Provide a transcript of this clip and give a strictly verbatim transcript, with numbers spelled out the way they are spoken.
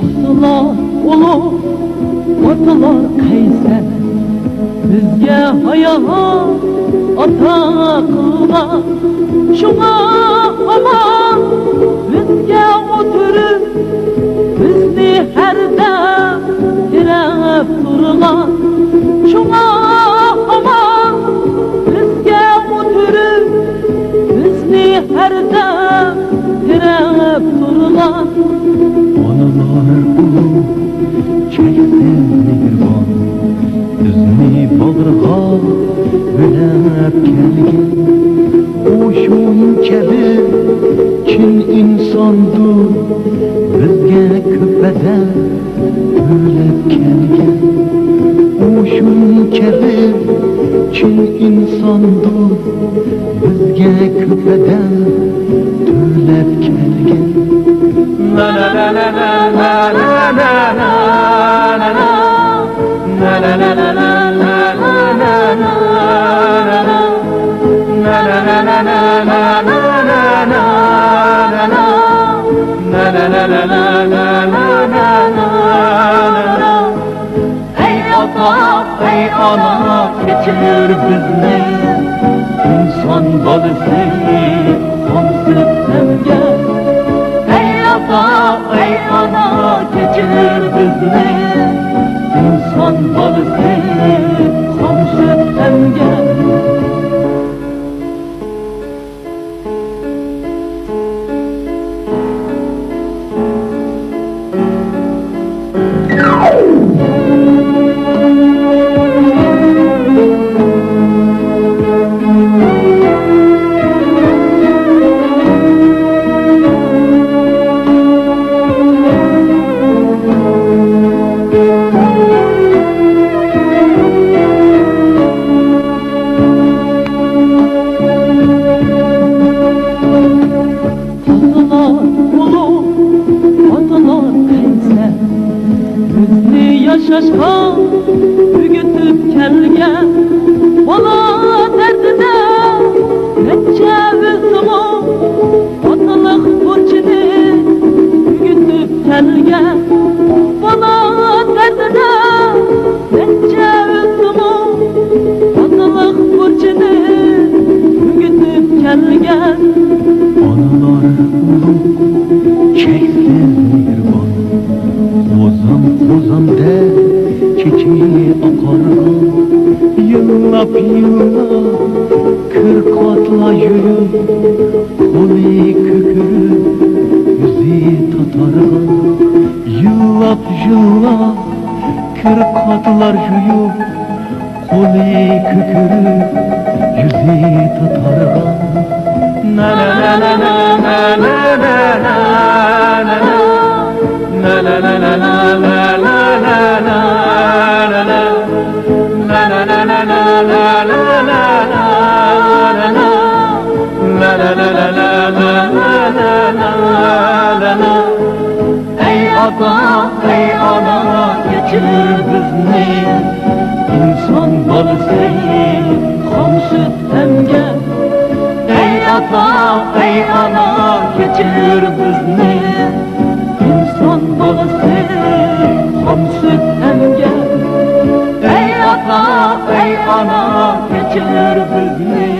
ئاتىلار ئۇلۇغ، ئاتىلار قەيسەر، بىزگە ھايات ئاتا قىلغان. شۇڭا ھامان بىزگە ئولتۇرۇپ، بىزنى ھەردەم تىرەپ تۇرغان. شۇڭا ھامان بىزگە ئولتۇرۇپ، بىزنى ھەردەم تىرەپ تۇرغان. ئانىلار ئۇلۇغ، چەكسىز مېھرىبان، بىزنى باغرىغا بۆلەپ كەلگەن. ئۇ شۇنچە بىر چىن ئىنساندۇر، بىزگە كۆپ بەدەل تۆلەپ كەلگەن. ئۇ شۇنچە بىر چىن ئىنساندۇر، بىزگە كۆپ بەدەل تۆلەپ كەلگەن. ئەي ئاتا، ئەي ئانا، كەچۈر بىزنى، ئىنسان بالىسى خام سۈت ئەمگەن. ئەي ئاتا، ئەي ئانا، كەچۈر بىزنى، ئىنسان بالىسى خام سۈت ئەمگەن. ئاتىلار ئۇلۇغ، ئاتىلار قەيسەر، بىزنى ياشاشقا ئۆگىتىپ كەلگەن. بالا دەردىدە نەچچە ئۆلسىمۇ، ئاتىلىق بۇرچىنى ئۆگىتىپ كەلگەن. بالا دەردىدە نەچچە ئۆلسىمۇ، ئاتىلىق بۇرچىنى ئۆگىتىپ كەلگەن. ئانىلار ئۇلۇغ، چەكسىز مېھرىبان، قوزام قوزامدەك چېچى ئاقارغان. يىللاپ يىللاپ كىر قاتلار يۇيۇپ، قولى كۆكىرىپ يۈزى تاتارغان. يىللاپ يىللاپ كىر قاتلار يۇيۇپ، قولى كۆكىرىپ يۈزى تاتارغان. ئەي ئاتا، ئەي ئانا، كەچۈر بىزنى، ئىنسان بالىسى خام سۈت ئەمگەن. ئەي ئاتا، ئەي ئانا، كەچۈر بىزنى، ئىنسان بالىسى خام سۈت ئەمگەن. ئەي ئاتا، ئەي ئانا، كەچۈر بىزنى،